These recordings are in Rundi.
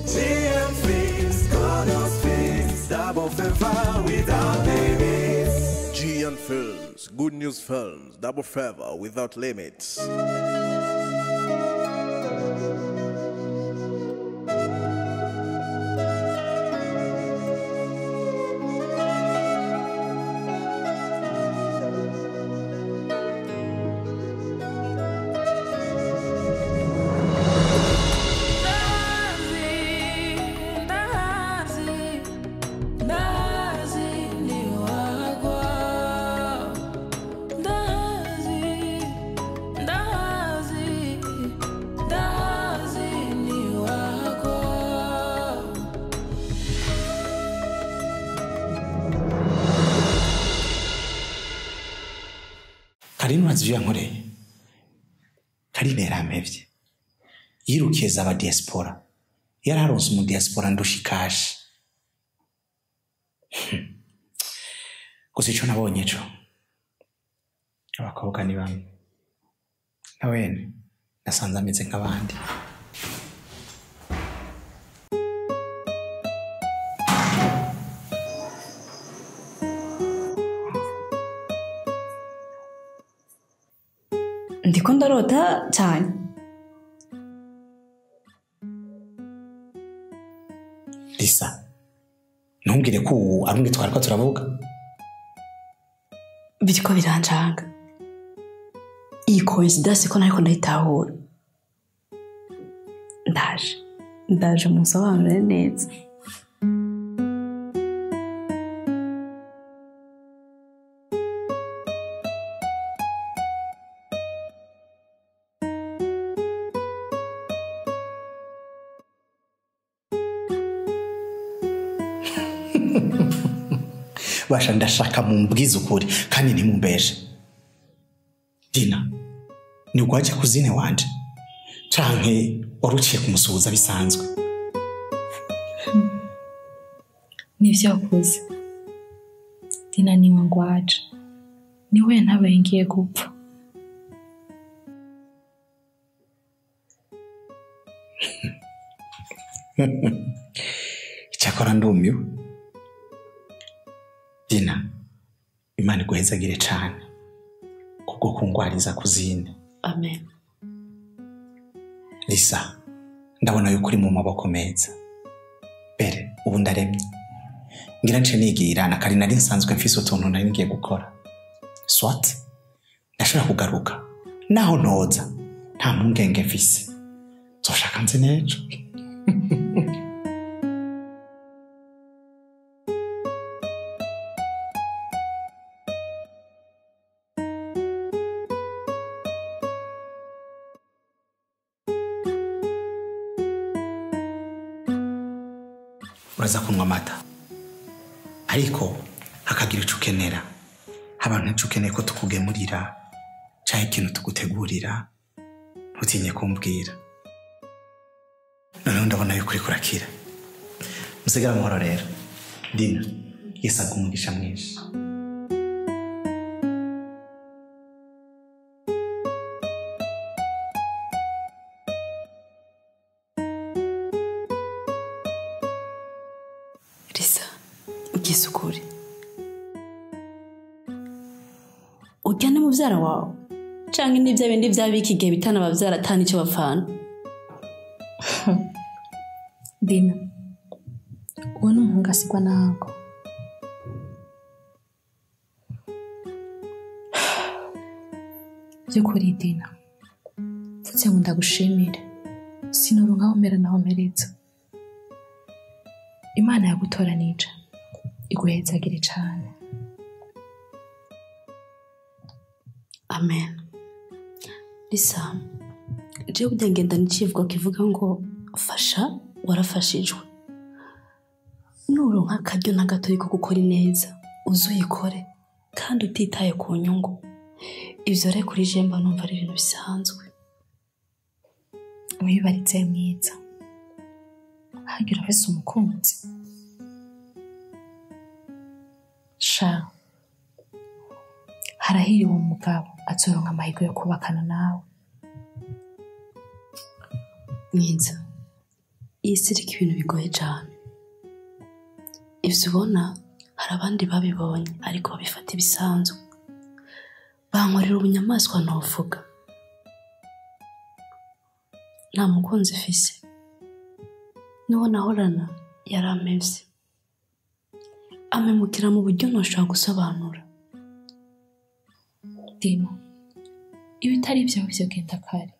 GM Films, Good News Films, double favor without limits. GN Films, Good News Films, double favor without limits. Karine urazi ivyo yankoreye? Karine yarampevye, yirukiye aba diaspora, yararonse umu diaspora ndusha ikashi. Gusa ico nabonye co, abakobwa ni bamwe, na wene nasanze ameze nk'abandi. Ndiko ndarota cyane. Lisa, ntumbwire ko ubu ari umwe twariko turavuga. Biriko birancanga. Iyi coincidence ko ntariko ndayitahura. Ndaje. Ndaje munsobanurire neza. Basha ndashaka mumbwize ukuri kandi ntimumbeje. Dina, ni ugwaje kuzine wanje canke waruciye kumusuhuza bisanzwe? Nivyo wakoze. Dina niwe ngwaje, niwe ntabaye ngiye gupfa. Icyakora ndumiwe. Dina, Imana iguhezagire cane kubwo kungwariza kuzine. Amen. Lisa, ndabona yuko uri mu maboko meza. Bere, ubu ndaremye. Ngira nce nigira na kari nari nsanzwe mfise utuntu nari ngiye gukora. Swat, ndashobora kugaruka. Naho ntoza, nta mpungenge mfise. Nzoshaka nze n'ejo. Uraza kunywa amata, ariko hakagira ico ukenera. Abantu ico ukeneye ko tukugemurira canke ikintu tugutegurira, ntutinye kumbwira. Noneho ndabona yuko uriko urakira. Musigare amahoro rero. Dina, Yesu aguhe umugisha mwinshi. Lisa, ugisukure. Urya ni muvyara wawe canke n'ivya bindi vy'abiki igihe bitana abavyara ata nico bapfana? Dina, uwo ni umuhungu asigwa nago. Vy'ukuri Dina, mvutse ngo ndagushimire, sinoronka aho mpera naho mpereza. Imana yagutoranije iguhezagire cane. Amen. Lisa, jewe burya ngenda n'icivugo kivuga ngo fasha warafashijwe. Nuronka akaryo na gatoyi ko gukora ineza, uze uyikore kandi utitaye ku nyungu. Ivyo rero kuri je mba numva ari ibintu bisanzwe. Wibaritse mwiza. Hagira wese umukunzi. Sha, harahiriwe umugabo azoronka amahirwe yo kubakana nawe. Mwiza, Iyi si iriko ibintu bigoye cyane. Ivyo ubona hari abandi babibonye ariko babifata ibisanzwe. Bankorera ubunyamaswa ntovuga. Nta mukunzi mfise. N'uwo nahorana yarampevye. Ampemukira mu buryo ntoshobora gusobanura. Dina, ibitari ibyawe vyogenda kare.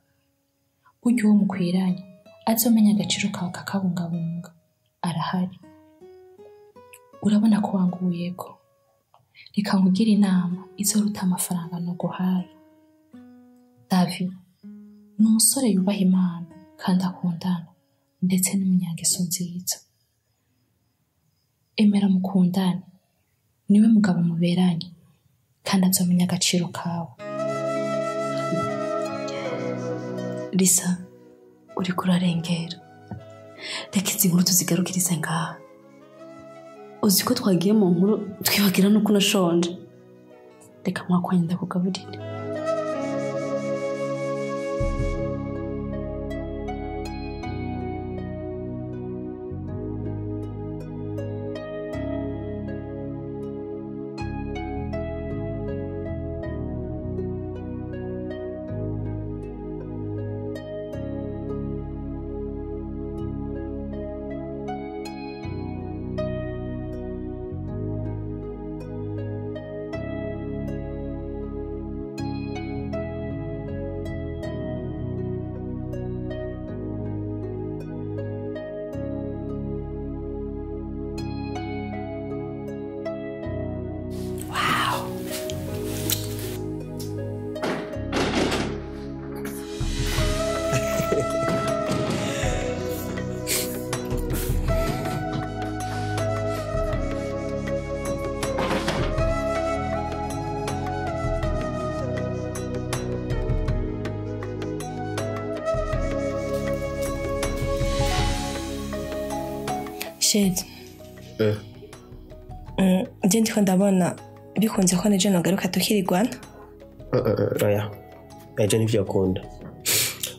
Burya uwo mukwiranye azomenya agaciro kawe kakabungabunga arahari. Urabona ko wanguyeko. Reka nkugire inama izoruta amafaranga noguhaye. Davi ni umusore yubaha Imana kandi akundana ndetse n'umunyangeso nziza. Emera mukundane, niwe mugabo muberanye kandi azomenya agaciro kawe. Lisa, uriko urarengera. Reka izi nkuru tuzigarukirize ngaha. Uzi ko twagiye mu nkuru twibagira nuko unashonje. Reka mwakwanya ndakugaburire. Shit. Nje ndiko ndabona bikunze ko nejo nagaruka tukirigwana. Oya. Ejo nivyo akunda.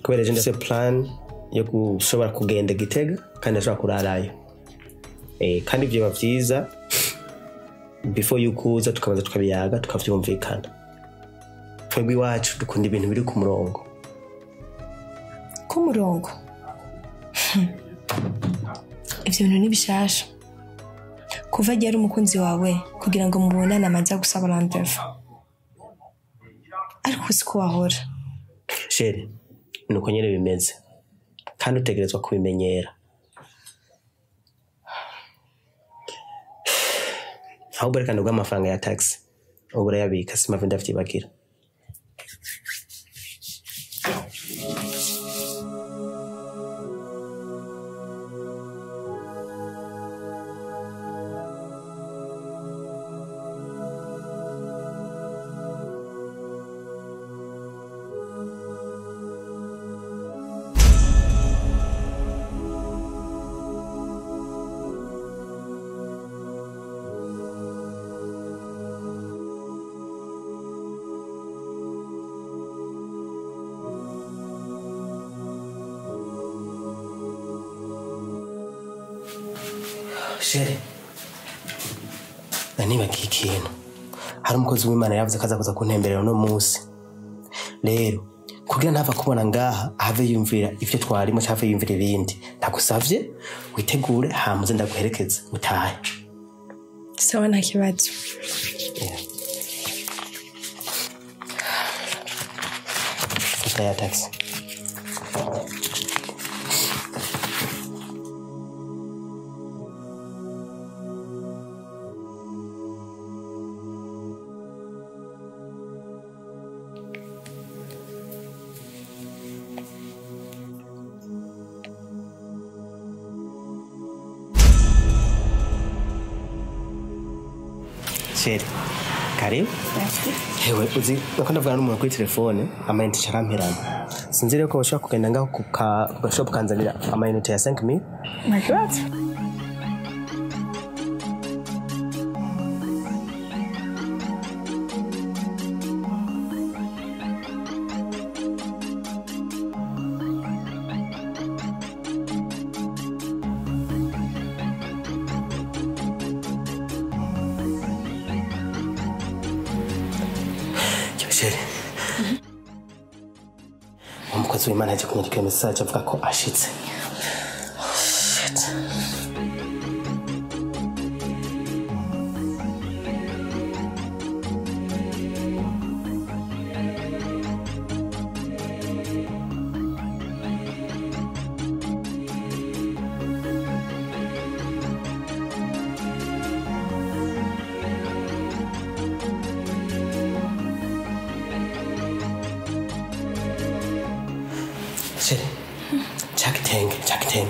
Kubera ejo ndafise plan yo gushobora kugenda Gitega kandi ashobora kurarayo. Kandi ivyo biba vyiza before yuko uza tukabanza tukabiyaga tukavyumvikana. Twebwe iwacu dukunda ibintu biri ku murongo. Ku murongo? Ivyo bintu ni bishasha. Kuva ryari umukunzi wawe kugira ngo mubonane amanza gusaba rendez-vous. Ariko siko wahora. Chérie, nuko nyene bimeze. Kandi utegerezwa kubimenyera. Ahubwo reka ndaguhe amafaranga ya taxi. Ubu urayabika simave ndavyibagira. Chérie, nanibagiye ikintu. Hari umukozi w'Imana yavuze ko aza kuza kuntemberera uno munsi. Rero kugira ntava kubona ngaha ahave yumvira ivyo twarimo cyangwa ahave yumvira ibindi, ndagusavye witegure hama uze ndaguherekeze utahe. Sawa, nta kibazo. Fata ya taxi. Chérie, karibu. Hewe, uzi nako ndavugana n'umuntu kuri telefone amayinite caramperana. Sinzi rero ko bashobora kugenda ngaho ku gashop kanzanira amayinite ya 5000. Nta kibazo. Chérie. Umukozi w'Imana yaje kunyandikira message avuga ko ashitse. Shit. Chérie,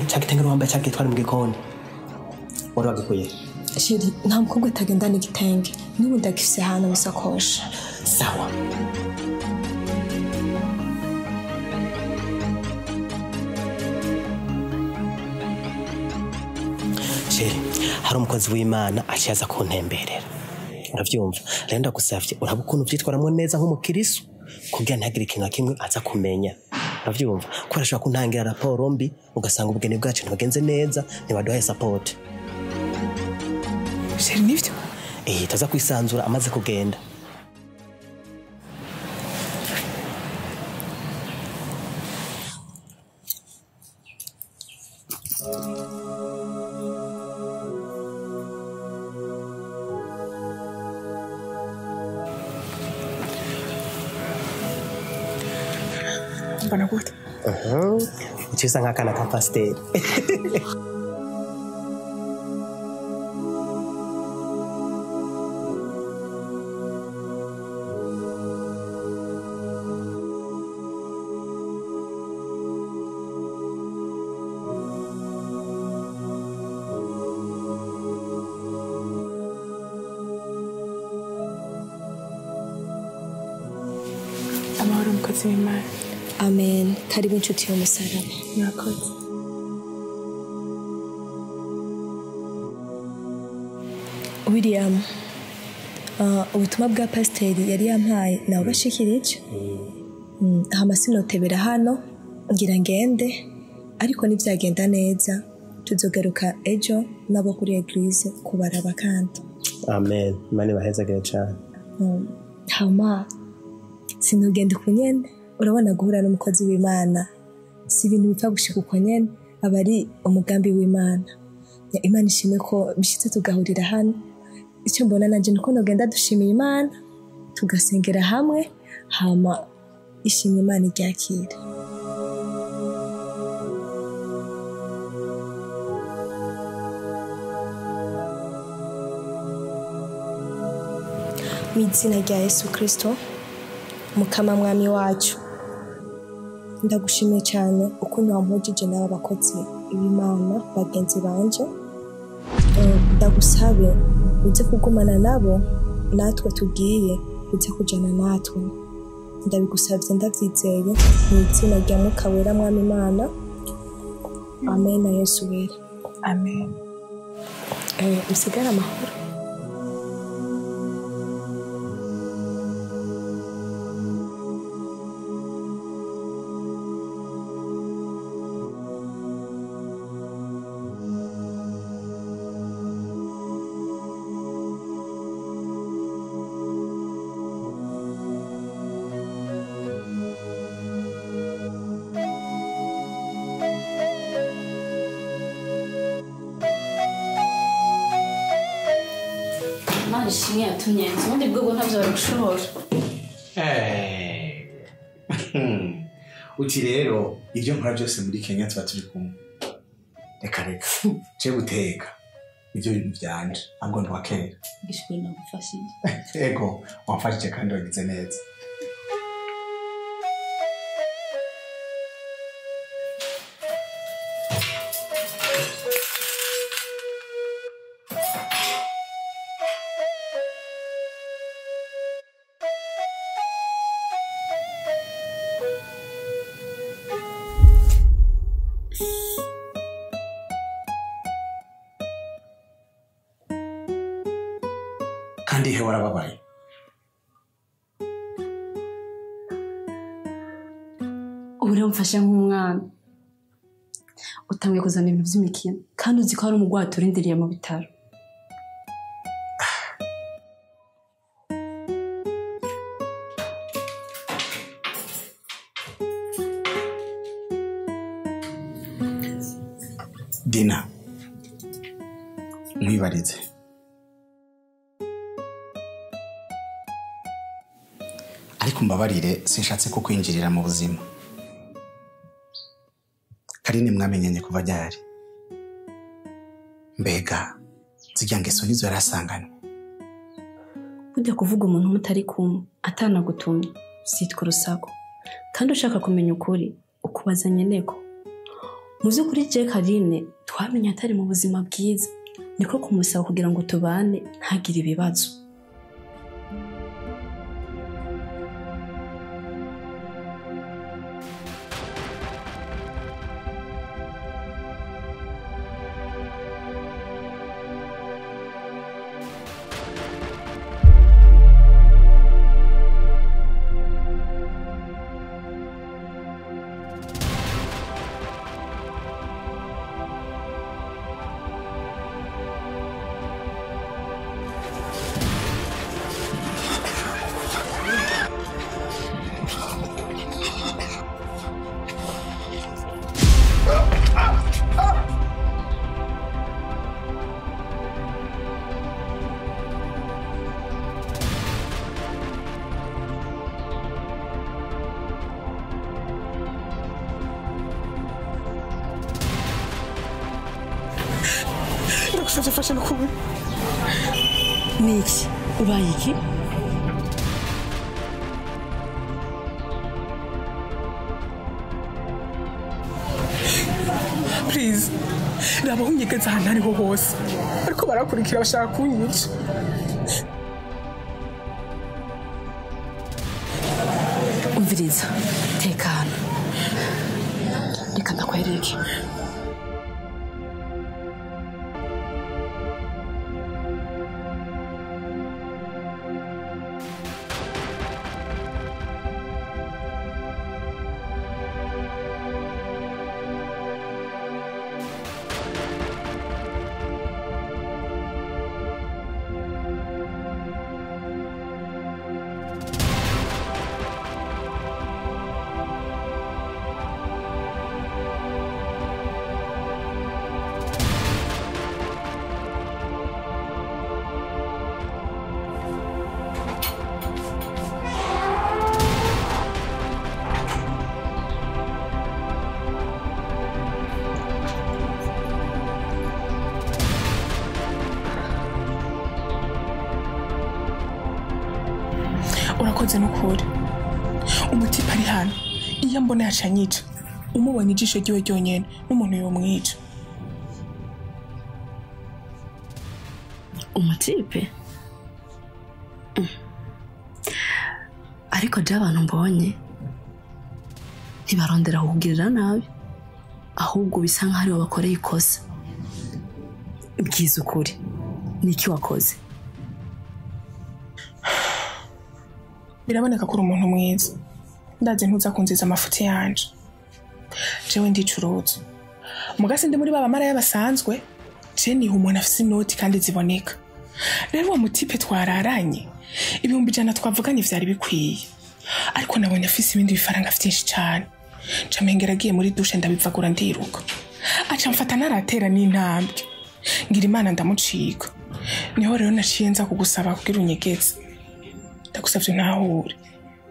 chakitenge wambaye chakitwara mu gikoni. Wari wagikuye? Chérie, nta mukobwa atagendana igitenge. N'ubu ndagifise hano mu sakoshi. Sawa. Chérie, hari umukozi w'Imana aciye aza kuntemberera. Uravyumva? Rero ndagusavye uraba ukuntu uvyitwaramwo neza nk'umukirisu kugira ntihagire ikintu na kimwe aza kumenya. Uravyumva? Kubera ashobora kuntangira raporo mbi ugasanga ubugeni bwacu ntibugenze neza, ntibaduhaye support. Chérie, nivyo? Taza kwisanzura amaze kugenda. Mbona gute? Uciye nk'akana ka pasiteri. Amahoro umukozi w'Imana. Amen. Karibu inshuti y'umusaraba. Murakoze. William, ubutumwa bwa pasiteri yari yampaye nawe bashikirije. Hama sinotebera hano ngira ngende, ariko nivyagenda neza tuzogaruka ejo nabo kuri eglise kubaraba kandi. Amen. Imana ibahezagire cane. Hama sinogenda uko nyene. Urabona guhura n'umukozi w'Imana si ibintu bipfa gushika uko nyene, aba ari umugambi w'Imana. Imana ishimwe ko bishitse tugahurira hano. Icyo mbona nanje nuko nogenda dushimiye Imana tugasengera hamwe, hama ishimwe Imana iryakira. Mu izina rya Yesu Kristo Mukama mwami wacu, ndagushimiye cyane ukuntu wampujije n'aba bakozi b'Imana bagenzi banje. Ndagusabe uze kugumana nabo, natwe tugiye uze kujana natwe. Ndabigusabye ndabyizeye mu izina rya Mwuka Wera mwami Imana. Amen na Yesu wera. Amen. Musigare amahoro. Imana ishimwe yatumye ubundi bwoko ntabyo bari gushobora. Uti rero ibyo nkora byose muri Kenya tuba turi kumwe. Reka reka je guteka ibyo bintu byanje ahubwo ntwakera. Gishwe nagufashije. Ego wamfashije kandi wagize neza. Kandi he warababaye. Ubu rero mfashe nk'umwana utangiye kuzana ibintu by'imikino kandi uzi ko hari umurwayi turindiriye mu bitaro. Dina, nkwibarize. Ariko mbabarire sinshatse kukwinjirira mu buzima. Karine mwamenyanye kuva ryari? Mbega zirya ngeso nizo yarasanganywe. Burya kuvuga umuntu mutari kumwe atanagutumye sitwa urusaku, kandi ushaka kumenya ukuri ukubaza nyeneko. Mu by'ukuri je Karine twamenye atari mu buzima bwiza, niko kumusaba kugira ngo tubane ntagire ibibazo. Ndagusavye fasha n'ukuri. Niki ubaye iki? Please, raba aho unyegeza ahantu ariho hose, ariko barakurikira bashaka kunyica. Umviriza, tekana, reka ndakwereke. Urakoze n'ukuri. Umutipe ari hano, iyo mbona yaca anyica. Umubonye ijisho ryiwe ryonyene n'umuntu yomwica. Umutipe? Ariko je abantu mbonye ntibarondera kukugirira nabi, ahubwo bisa nkaho aribo bakoreye ikosa. Bwiza ukuri, niki wakoze? Biraboneka ko uri umuntu mwiza. Ndazi ntuza kunziza amafuti yanje. Jewe ndicuruza. Mugasi ndi muri baba maraya basanzwe, je niha umuntu afise inoti kandi ziboneka. Rero uwo mutipe twararanye, 100,000 twavuganye vyari bikwiye. Ariko nabonye afise ibindi bifaranga vyinshi cane. Nca mpengera agiye muri dushe ndabivagura ndiruka. Aca mfata naratera n'intambwe. Ngira Imana ndamucika. Niho rero naciye nza kugusaba kugira unyegeze. Ndagusavye ntahure,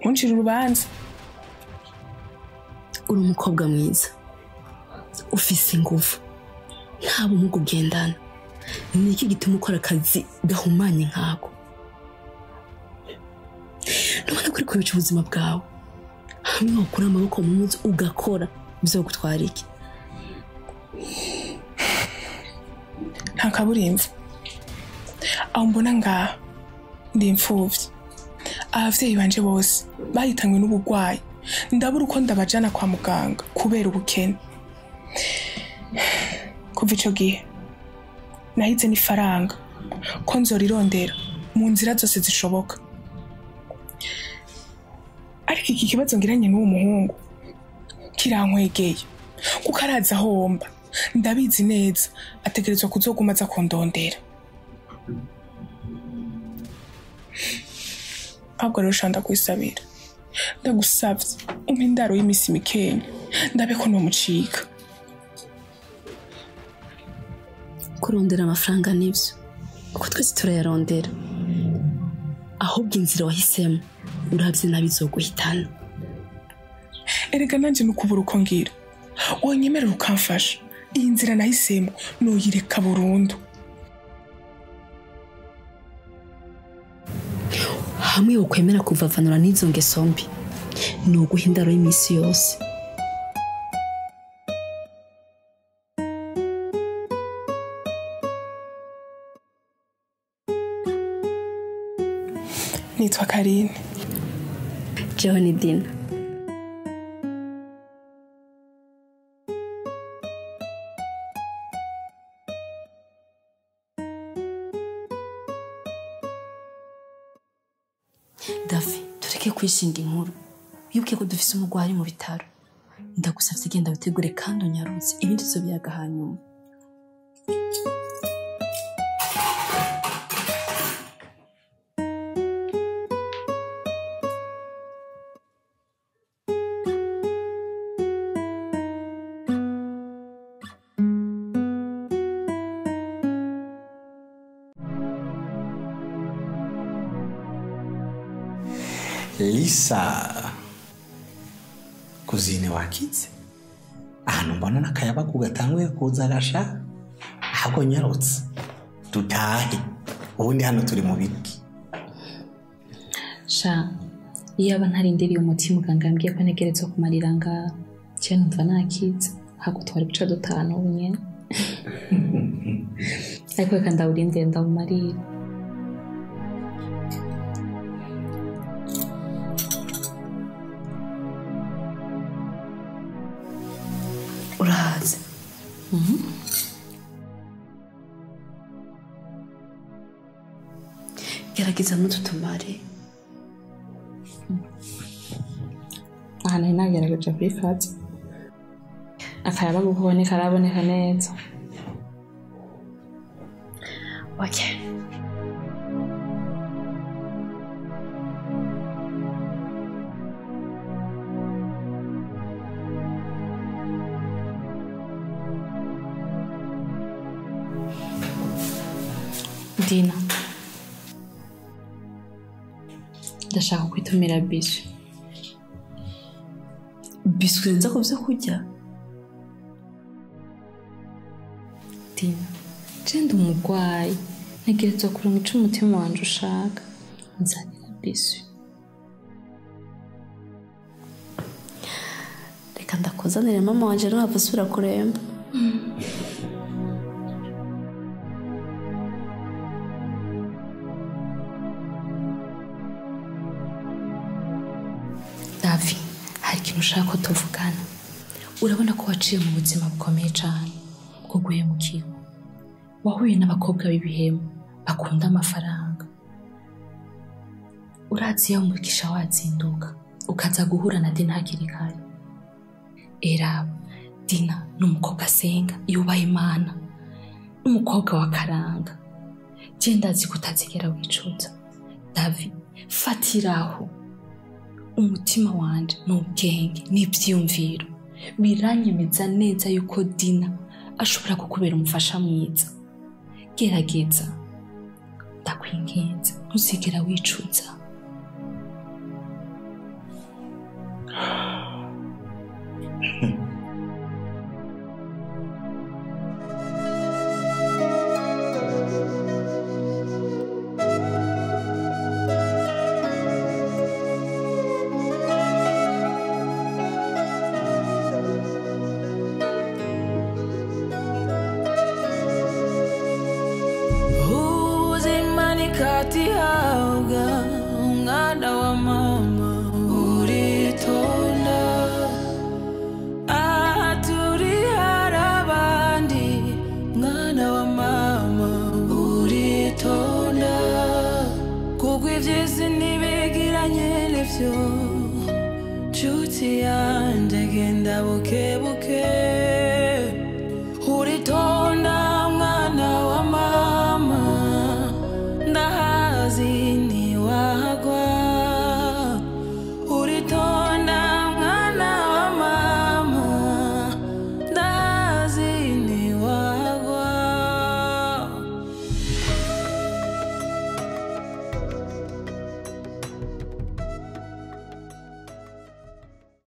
ntuncire urubanza. Uri umukobwa mwiza, ufise inguvu, nta bumuga ugendana. Ni iki gituma ukora akazi gahumanye nkako? Ntubona ko uri kwica ubuzima bwawe? Hamwe wakura amaboko mu mutwe ugakora, bizogutwara iki? Nta kaburimbo. Aho mbona ngaha ndi imfuvyi. Abavyeyi banje bose bahitanywe n'ubugwayi, ndabura uko ndabajana kwa muganga kubera ubukene. Kuva ico gihe nahize n'ifaranga ko nzorirondera mu nzira zose zishoboka. Ariko iki kibazo ngiranye n'uwo muhungu kirankwegeye, kuko arazi ahomba, ndabizi neza ategerezwa kuzoguma aza kundondera. Ahubwo rero sha ndakwisabira, ndagusavye umpe indaro y'imisi mikenya, ndabe ko nomucika. Kurondera amafaranga nivyo, kuko twese turayarondera. Ahubwo inzira wahisemo uravye nabi izoguhitana. Erega nanje nukubura uko ngira. Wonyemerera ukamfasha. Iyi nzira nahisemo noyireka burundu. Hamwe wokwemera kuvavanura n'izo ngeso mbi, ni uguha indaro y'iminsi yose. Nitwa Karine. Jeho ni Dina. Davi, tureke kwishinga inkuru. Wibuke ko dufise umugwari mu bitaro. Ndagusavye genda witegure kandi unyarutse, ibindi tuzobiyaga hanyuma. Lisa, kuzine wakitse ahantu mbona n'akayabagu gatanguye kuza gasha, ahubwo nyarutse dutahe, ubundi hano turi mu biki. Sha, iyo aba ntarindiriye umuti muganga yambwiye ko ntegerezwa kumarira ngaha, je numva nakitse, ahubwo twari guca dutahana ubu nyene. Ariko reka ndawurindire ndawumarire. Urahaze. Gerageza n'ututumare. Aha nari nagerageje kuyifata. Akayabagu kuboneka araboneka neza. Okay. Dina, ndashaka kwitumira biswi. Biswi urenza ku byo kurya? Dina, je ndi umurwayi, ntegerezwa kuronka ico umutima wanje ushaka. Nzanira biswi. Reka ndakuzanire mama wanje ntuhave usubira kuremba. Davi, hari ikintu ushaka ko tuvugana. Urabona ko waciye mu buzima bukomeye cane bwo guhemukirwa. Wahuye n'abakobwa b'ibihemu bakunda amafaranga. Urazi iyo umugisha wazinduka ukaza guhura na Dina hakiri kare. Eraba, Dina ni umukobwa asenga, yubaha Imana, n'umukobwa wa karanga. Je ndazi ko utazigera wicuza. Davi, fatiraho. Umutima wanje n'ubwenge n'ivyiyumviro biranyemeza neza yuko Dina ashobora kukubera umufasha mwiza. Gerageza, ndakwinginze, ntuzigera wicuza. Nshuti yanjye genda buke buke.